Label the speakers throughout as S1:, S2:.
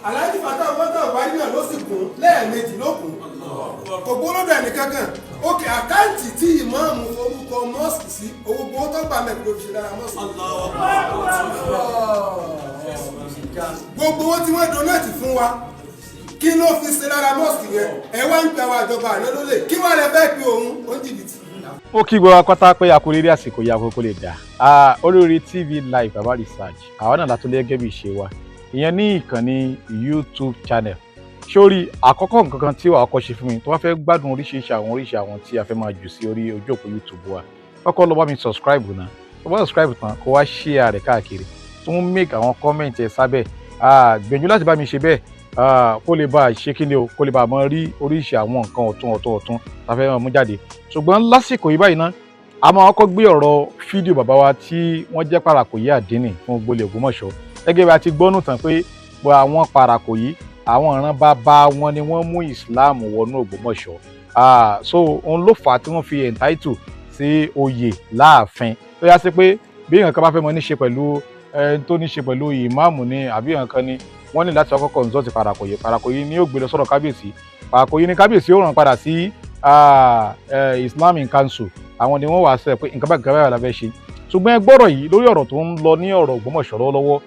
S1: Alhaji Fatai Mọ́tò Buhari náà ló sì kún lẹ́ẹ̀mejì ló kún, kò gbólódò ẹnìkankan. Òkè account tí ìmáàmù forúkọ mosque sí, owó gbowó tó gbà mẹ́rin ló fi ṣe lára mosque. Gbogbo owó tí wọ́n donate fún wa, kí ló fi ṣe lára mosque yẹn? Ẹ wá ń pe àwọn àjọba àná lólè, kí wàá lè fẹ́ pe òun ó ń jìbìtì.
S2: Ó kí gbogbo akọ́tà pé a kú rírí àsìkò yìí, àkókò lè dà. Olórí TV Live Baba Research, àwọn náà látún lé gẹ́gẹ́ bí ìṣe wa, ìyẹn ní ìkànnì YouTube channel. Sórí àkọ́kọ́, nǹkan kan tí wàá kọ́ ṣe fún mi tó bá fẹ́ gbádùn oríṣiríṣi àwọn oríṣi àwọn tí a fẹ́ máa jù sí orí ojú òpó YouTube wa, kọ́kọ́ lọ bá mi subscribe náà. Tó bá subscribe tán, kó wá share rẹ̀ káàkiri, tún make àwọn comment ẹ̀ sábẹ́. Gbìyànjú láti bá mi ṣe bẹ́ẹ̀, kó lè bá a ṣe kí ni o, kó lè bá a mọ rí oríṣi àwọn nǹkan ọ̀tun ọ̀tun ọ̀tun tá a fẹ́ máa mú jáde. Ṣùgbọ́n lásìkò yìí báyìí ná, a máa kọ́kọ́ gbé ọ̀rọ̀ fídíò bàbá wa tí wọ́n jẹ́ Parakòyí Àdínì fún gbolẹ̀ Ògbómọ̀ṣọ́. Gẹ́gẹ́ bí a ti gbọ́nù tán pé bọ́ àwọn Parakòyí, àwọn ìran bàbá wọn ni wọ́n mú Islam wọnú Ògbómọ̀ṣọ́. So òun ló fà á tí wọ́n fi entitle sí oyè láàfin, tó yá sí pé bí nǹkan kan bá fẹ́ mọ ní ṣe pẹ̀lú ẹni tó ní ṣe pẹ̀lú ìmáàmù ni àbí nǹkan ni, wọ́n ní láti kọ́kọ́ consult Parakòyí. Parakòyí ni yóò gbé lọ sọ́dọ̀ kábíyèsí, Parakòyí ni kábíyèsí ó ràn padà sí Islamic Council. Àwọn ni wọ́n wà sọ pé nǹkan báyìí, nǹkan báyìí la fẹ́ ṣe. Ṣùgbọ́n ẹ gbọ́rọ̀ yìí lórí ọ̀rọ̀ tó ń lọ ní ọ̀rọ̀ Ògbómọ̀ṣọ́ lọ́wọ́lọ́wọ́.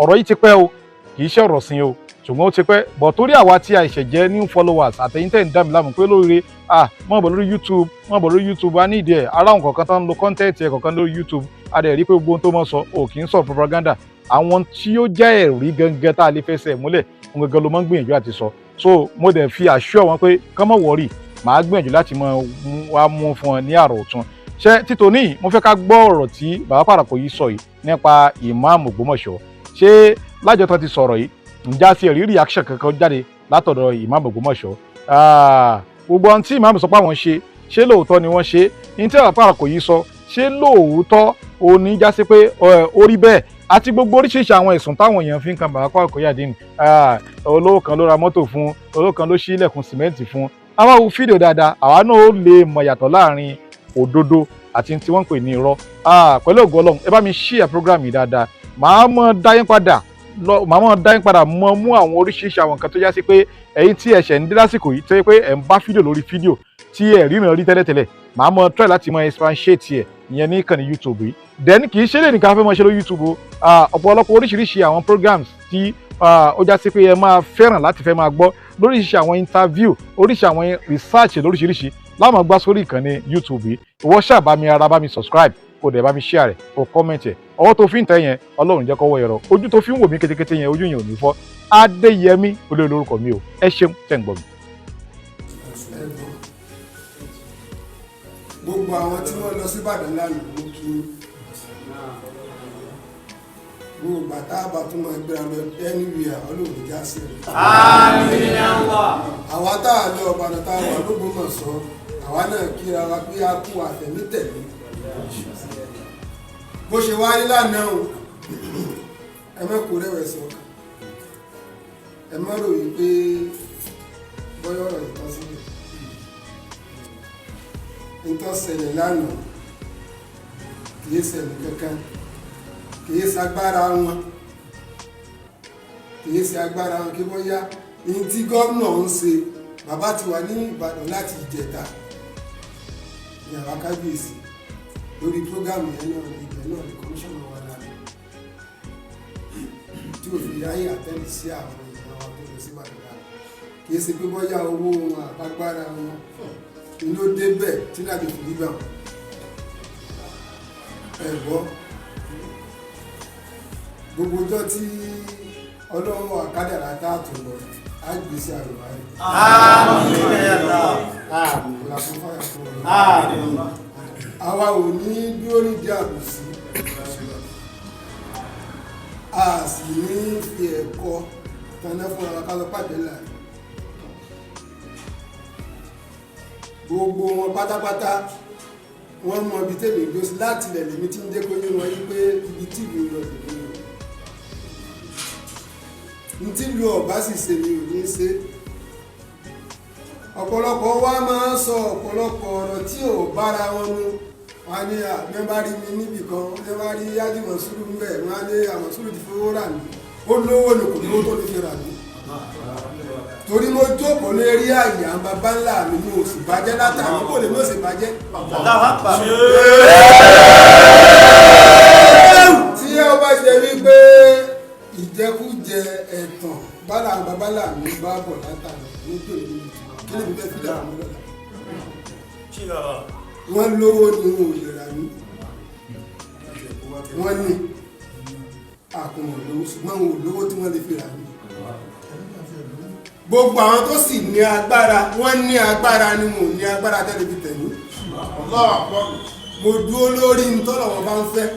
S2: Ọ̀rọ̀ yìí ti pẹ́ o, kì í ṣe ọ̀rọ̀ sin o, ṣùgbọ́n ó ti pẹ́ bọ̀ torí àwa tí a ṣẹ̀ jẹ́ new followers àtẹ̀yìn tẹ̀ ń dá mi láàmú pé lóríire, mọ̀ bọ̀ lórí YouTube, mọ̀ bọ̀ lórí YouTube, a ní ìdí ẹ̀ ara àwọn kọ̀ọ̀kan tó ń lo content ẹ̀ kọ̀ọ̀kan lórí YouTube. A dẹ̀ rí pé gbogbo ohun tó mọ̀ sọ ò kì í sọ propaganda, àwọn tí ó jẹ́ ẹ̀rí gangan tá a lè fẹsẹ̀ múlẹ̀, òun gangan ló máa ń gbìyànjú àti sọ. So mo dẹ̀ fi assure wọn pé kán mọ̀ worry, màá gbìyànjú láti mọ wá mú fún ọ ní àrò ọ̀tun. Ṣé títòní, mo fẹ́ ká gbọ́ ọ̀rọ̀ tí bàbá Parakòyí sọ yìí nípa ìmáàmù Ògbómọ̀ṣọ́. Ṣé lájọ tó ti sọ̀rọ̀ yìí, ǹjẹ́ a ti rí reaction kankan jáde látọ̀dọ̀ ìmáàmù Ògbómọ̀ṣọ́? Gbogbo ohun tí ìmáàmù sọ pé àwọn ṣe, ṣé lóòótọ́ ni wọ́n ṣe ní tí bàbá Parakòyí sọ? Ṣé lóòótọ́ òní já sí pé ó rí bẹ́ẹ̀? Àti gbogbo oríṣiríṣi àwọn ẹ̀sùn táwọn èèyàn fi ń kan bàbá Parakòyí Àdínì, olówó kan ló ra mọ́tò fún, olówó kan ló ṣí ilẹ̀kùn sìmẹ́ǹtì fún. Àwa wo fídíò dáadáa, àwa náà ó lè mọ̀ yàtọ̀ láàrin òdodo àti tí wọ́n ń pè ní irọ́. Pẹ̀lú ògo Ọlọ́run, ẹ bá mi share program yìí dáadáa. Màá mọ̀ dáyín padà lọ, màá mọ̀ dáyín padà mọ̀ mú àwọn oríṣiríṣi àwọn nǹkan tó já sí pé ẹ̀yin tí ẹ ṣẹ̀ ń dé lásìkò yìí, tó yẹ pé ẹ̀ ń bá fídíò lórí fídíò tí ẹ̀ ríran rí tẹ́lẹ̀tẹ́lẹ̀, màá mọ̀ try láti mọ̀ expatiate ẹ̀, ìyẹn ní ìkànnì YouTube yìí. Then kì í ṣe lè nìkan fẹ́ mọ̀ ṣe lórí YouTube o. Ọ̀pọ̀lọpọ̀ oríṣiríṣi àwọn programs tí ó já sí pé ẹ máa fẹ́ràn láti fẹ́ máa gbọ́, lóríṣiríṣi àwọn interview, oríṣi àwọn research lóríṣiríṣi láwọn gbá sórí ìkànnì YouTube yìí. Ìwọ ṣáà bá mi ara bá mi subscribe, kó dẹ̀ bá mi share rẹ̀, kó comment ẹ̀. Ọwọ́ tó fi ń tẹ̀ yẹn, Ọlọ́run jẹ́ kọ́wọ́ ẹ̀rọ. Ojú tó fi ń wò mí kétékété yẹn, ojú yẹn ò ní fọ́. Adéyẹmí olóyè lórúkọ mi o. Ẹ ṣeun tẹ̀ ń gbọ́ mi.
S1: Ẹ̀gbọ́n, gbogbo àwọn tí wọ́n lọ sí Ìbàdàn lánàá, mú kí gbogbo bàtà bá tún máa gbéra lọ anywhere, Ọlọ́run já sí rẹ̀. Àwa tá a lọ Ìbàdàn, tá a wà lÓgbómọ̀ṣọ́, àwa náà kíra wa pé a kú àfẹ̀mítẹ̀mí bó ṣe wáyé lánàá o. Ẹ má kó rẹ̀wẹ̀sì ọkàn, ẹ má rò yìí pé bọ́yọ̀ ọ̀rọ̀ yìí tán síbẹ̀. Ntọ́ ṣẹlẹ̀ lánàá kìí ṣẹlẹ̀ kankan, kìí ṣagbára wọn, kìí ṣe agbára wọn kí bóyá ní tí gómìnà ń ṣe. Bàbá ti wà ní Ìbàdàn láti ìjẹta ní àwa kábíyèsí lórí program yẹn náà. Ibẹ̀ náà ní kọmíṣánná wa lánàá tí ò fi ráyè attend sí àwọn èèyàn wa tó lọ sí Ìbàdàn lánàá. Kìí ṣe pé bóyá owó wọn àbágbára wọn ni ló débẹ̀ tí láti fi nígbà wọn. Ẹ gbọ́, gbogbo ọjọ́ tí Ọlọ́run àkádàrá tá a tó lọ, á gbé sí àrùn ayé. Ọ̀la fún fáyà fún Ọlọ́run. Àwa ò ní dúró nídìí àbòsí, a sì ní fi ẹ̀kọ́ tanná fún ara ká lọ pàdé là. Gbogbo wọn pátápátá, wọ́n mọ ibi tèmi gbé sí láti ilẹ̀. Lèmi tí ń jẹ́ kó yé wọn yí pé ibi tí ìlú lọ lèmi lọ, ní tí ìlú ọ̀bá sì ṣe mi ò ní ṣe. Ọ̀pọ̀lọpọ̀ wa máa ń sọ ọ̀pọ̀lọpọ̀ ọ̀rọ̀ tí ò bára wọn mu. Wọn á ní àmì bá rí mi níbì kan, wọ́n bá rí Yájí Mọ̀súrù ń bẹ̀, wọ́n á ní àmọ̀súrù ti fowó rà mí. Ó lówó ni, kò lówó tó lè fi rà mí. wọnú eré àyè àwọn baba ńlá mi ní oṣù bàjẹ́ látàrí kò lè mọ̀ sí bàjẹ́. Tí ó bá ṣe wípé ìjẹkújẹ ẹ̀tàn bálà àwọn baba ńlá mi bá bọ̀ látàrí nítorí kí lè fi fẹ́ fi dààmú lọ́la. Wọ́n lówó ni wọn ò lè rà mí. Wọ́n ní àkùnwọ̀n lówó, ṣùgbọ́n wọn ò lówó tí wọ́n lè fi rà mí. Gbogbo àwọn tó sì ní agbára, wọ́n ní agbára ni wọn ò ní agbára tẹ́lẹ̀ fi tẹ̀mí. Mo dúró lórí ní tọ́lọ́wọ́ bá ń fẹ́,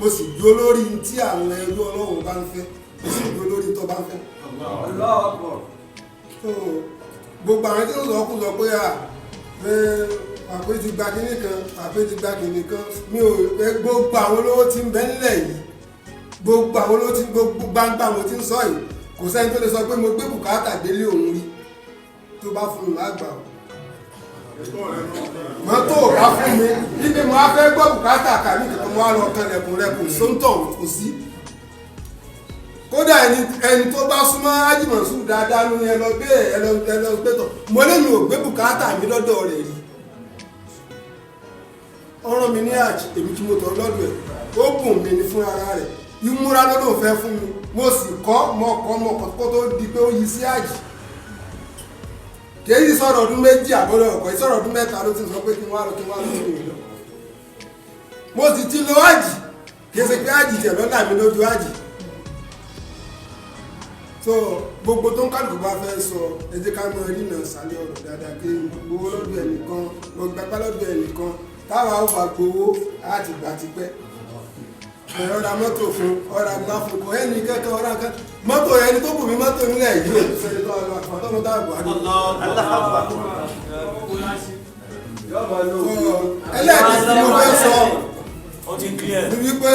S1: mo sì dúró lórí ní tí àwọn ẹrú Ọlọ́run bá ń fẹ́, mo sì dúró lórí ní tọ́ bá ń fẹ́. Gbogbo àwọn tí ó sọ kú sọ pé à àpé ti gba kinní kan, àpé ti gba kinní kan, mi ò fẹ́. Gbogbo àwọn olówó tí ń bẹ nílẹ̀ yìí, gbogbo àwọn olówó tí gbogbo gbangba mo ti ń sọ yìí, kò sẹ́ni tó lè sọ pé mo gbé bùkátà délé òun rí. Tó bá fún mi má gbà ó, mọ́tò bá fún mi níbi mo á fẹ́ gbọ́ bùkátà kàmí kankan, mo á lọ kanlẹ̀kùn rẹ, kò sóńtọ̀ kò sí. Kódà ẹni tó bá súnmọ́ Ájì Mọ̀nsúrù dáadáa ló ní ẹ lọ gbé ẹ lọ gbé tọ̀, mo lẹ́nu ò gbé bùkátà mi lọ́dọ̀ rẹ̀ rí. Ọ̀ràn mi ní àjì èmi tí mo tọ̀ lọ́dọ̀ ẹ̀, ó bùn mi ní fún ara rẹ̀, ìmúra lọ́dọ̀ fẹ́ fún mi, mo sì kọ́ mọ kọ́ mọ kọ́ kó tó di pé ó yí sí àjì. Kì í sọ̀rọ̀ ọdún méjì àbọ̀dọ̀ ọ̀kọ́, ìsọ̀rọ̀ ọdún mẹ́ta ló ti sọ pé kí n wá lọ kí n wá lọ sí ìlú. Mo sì ti lọ àjì, kì í ṣe pé àjì tẹ̀ lọ́dà mi lójú àjì. So gbogbo tó ń kálukú bá fẹ́ sọ, ẹ jẹ́ ká mọ rínà sálẹ̀ ọ̀rọ̀ dáadáa, kí n gbowó lọ́dọ̀ ẹnìkan, mo gbapá lọ́dọ̀ ẹnìkan, táwa ó fà gbowó á ti gbà tipẹ́. Ẹ̀rọ ra mọ́tò fún ọ̀rà gbà fún kò ẹnì kankan ọ̀rà kan mọ́tò ẹni tó bù mí mọ́tò nílẹ̀ yìí ò sẹ́ni tó àwọn àfọ̀tọ́mọ́ tá a Buhari. Ẹlẹ́ẹ̀kejì tí mo fẹ́ sọ ni wípé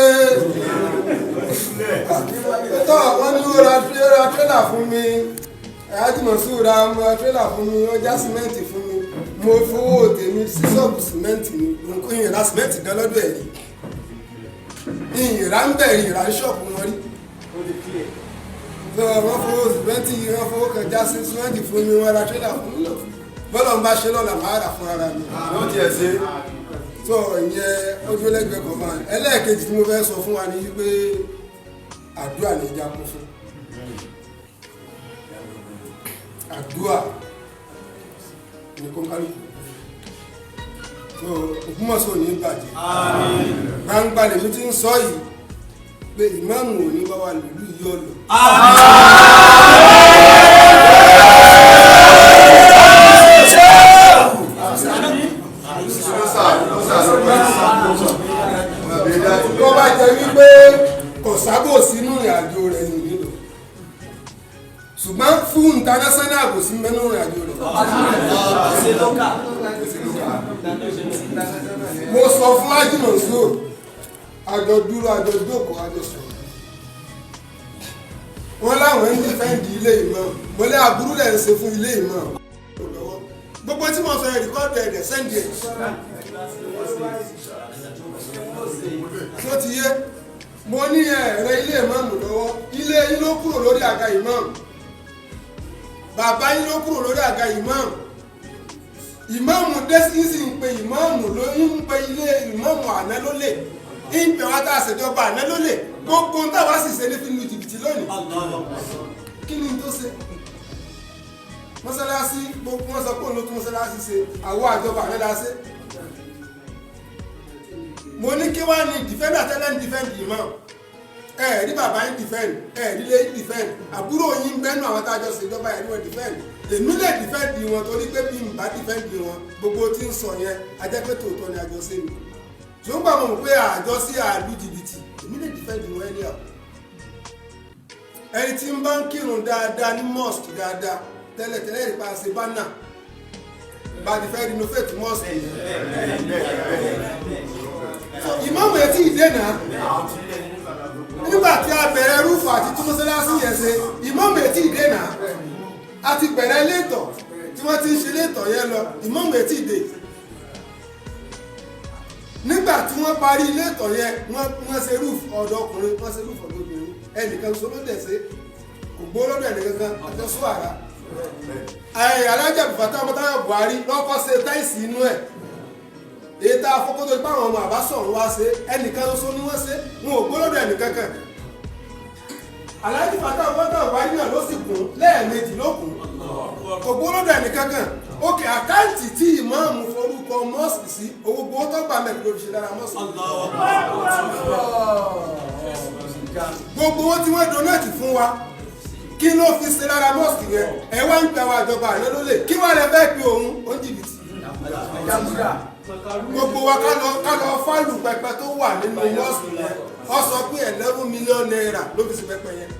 S1: tọ́ wọ́n ní ó ra tírélà fún mi, Ájì Mọ̀nsúrù ra tírélà fún mi, ó já sìmẹ́ǹtì fún mi, mo fowó tèmi sí ṣọ́ọ̀bù sìmẹ́ǹtì mi, nǹkan ìyìnrà sìmẹ́ǹtì gan lọ́dọ̀ ẹ̀ rí, ìyìnrà ń bẹ̀rẹ̀ ìyìnrà ń ṣọ́ọ̀bù wọn rí. Wọ́n fowó sìmẹ́ǹtì, wọ́n fowó kan já sí sìmẹ́ǹtì fún mi, wọ́n ra tírélà fún mi, bọ́lá ń bá ṣe lọ́la máa rà fún ara mi. So ìyẹn ojúlẹ́gbẹ̀ẹ́ kan máa. Ẹlẹ́ẹ̀kejì tí mo fẹ́ sọ fún wa ni wípé àdúrà ní ìjà kún fún àdúrà ní kọ́ńkálùkù. So Ògbómọ̀ṣọ́ ò ní bàjẹ́. Gbangba lèmi ti ń sọ yìí pé ìmáàmù ò ní bá wa lùlù yìí ọ̀lọ́. Tó bá jẹ́ wípé kò sábò sínú ìrìnàjò rẹ̀ ní nílò, ṣùgbọ́n fún international kò sí mẹ́nu ìrìnàjò rẹ̀. Mo sọ fún Ájì Mọ̀nsúrù, àjọ dúró, àjọ jókòó, àjọ sọ̀rọ̀, wọ́n láwọn ń dífẹ́ǹdì ilé ìmọ̀, mo lé aburú lẹ̀ ń ṣe fún ilé ìmọ̀ gbogbo tí mo sọ yẹn rìkọ́dù ẹ̀ sẹ́ndì ẹ̀ tó ti yé. Mo ní ẹ̀rọ ilé ìmáàmù lọ́wọ́, ilé yín ló kúrò lórí àga ìmáàmù, bàbá yín ló kúrò lórí àga ìmáàmù, ìmáàmù dẹ́sí sì ń pe ìmáàmù ló ń pe ilé ìmáàmù àná ló lè ń pè wá tá a ṣèjọba àná ló lè gbogbo ń táwa sì ṣe ní fi lu jìbìtì lónìí. Kí ni tó ṣe mọ́sálásí? Gbogbo wọn sọ pé òun ló tún mọ́sálásí ṣe, àwọn àjọba àná la ṣe. Mo ní kí wá ní defender tẹ́lẹ̀ ń defend imam, ẹ rí bàbá yín defend, ẹ rí lé yín defend, àbúrò yín bẹ́nu àwọn tá a jọ ṣèjọba ẹ̀ ní wọn defend. Èmi lè defend wọn torí pé bí n bá defend wọn gbogbo tí ń sọ yẹn a jẹ́ pé tòótọ́ ni àjọṣe mi, ṣùgbọ́n mo mọ̀ pé àjọ sí àlù jìbìtì, èmi lè defend wọn anyhow. Ẹni tí ń bá ń kírun dáadáa ní mosque dáadáa tẹ́lẹ̀tẹ́lẹ̀ rí pa ṣe bánà bá ti fẹ́ renovate mosque yẹn. So ìmáàmù yẹn tí ìdènà nígbà tí a bẹ̀rẹ̀ rúfù àti tún mọ́sálásí yẹn ṣe, ìmáàmù yẹn tí ìdènà a ti bẹ̀rẹ̀ létọ̀ tí wọ́n ti ń ṣe létọ̀ yẹn lọ, ìmáàmù yẹn tí ìdè nígbà tí wọ́n parí létọ̀ yẹn, wọ́n ṣe rúfù ọ̀dọ̀ ọkùnrin, wọ́n ṣe rúfù ọ̀dọ̀ obìnrin, ẹnìkan sọ ló dẹ̀ ṣe kò gbó lọ́dọ̀ ẹnìkan kan àjọṣọ àrà. Ẹ Alhaji Abdulfatah Ọmọtáyọ̀ Buhari lọ́kọ́ ṣe tiles inú ẹ̀. Èyí tá a fọ́kọ́ tó ipá àwọn ọmọ àbá sọ̀rọ̀ wá ṣe, ẹnìkan ṣoṣo ni wọ́n ṣe, wọn ò gbólódò ẹnìkankan. Alhaji Fatah Ọmọtáyọ̀ Buhari náà ló sì kún lẹ́ẹ̀mejì ló kún, kò gbólódò ẹnìkankan. Ókè, account tí ìmáàmù forúkọ mosque sí, owó gbowó tó gbà mẹ́rin ló fi ṣe lára mosque. Gbogbo owó tí wọ́n donate fún wa, kí ló fi ṣe lára mosque yẹn? Ẹ wá ń gbà wá ìjọba àná lólè, kí wàá lè fẹ́ pe òun ó ń jìbìtì. Gbogbo wa ká lọ fálù pẹpẹ tó wà nínú mosque yẹn. Ó sọ pé ₦11 million ló fi ṣe pẹpẹ yẹn.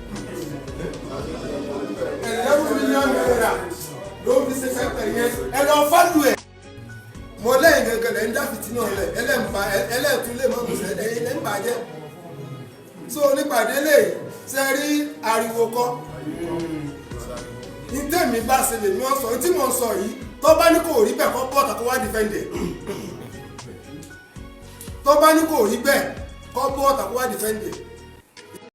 S1: ₦11 million ló fi ṣe pẹpẹ yẹn. Ẹ lọ fálù ẹ. Mo lẹ́yìn gẹ́gẹ́ lẹ́ ń dá fìtínà lẹ̀, ẹlẹ́ǹba ẹlẹ́ẹ̀tún lè mọ̀ mùsẹ̀, ẹ̀yin lẹ́ ń bàjẹ́. So nípàdé lè ṣe rí ariwo kọ́ ní tèmi bá ṣe lèmi ọ̀ sọ ní tí mò ń sọ yìí. Tó bá ní kò rí bẹ́ẹ̀, kọ́ bọ́ọ̀tà kó wá defend ẹ̀. Tó bá ní kò rí bẹ́ẹ̀, kọ́ bọ́ọ̀tà kó wá defend ẹ̀.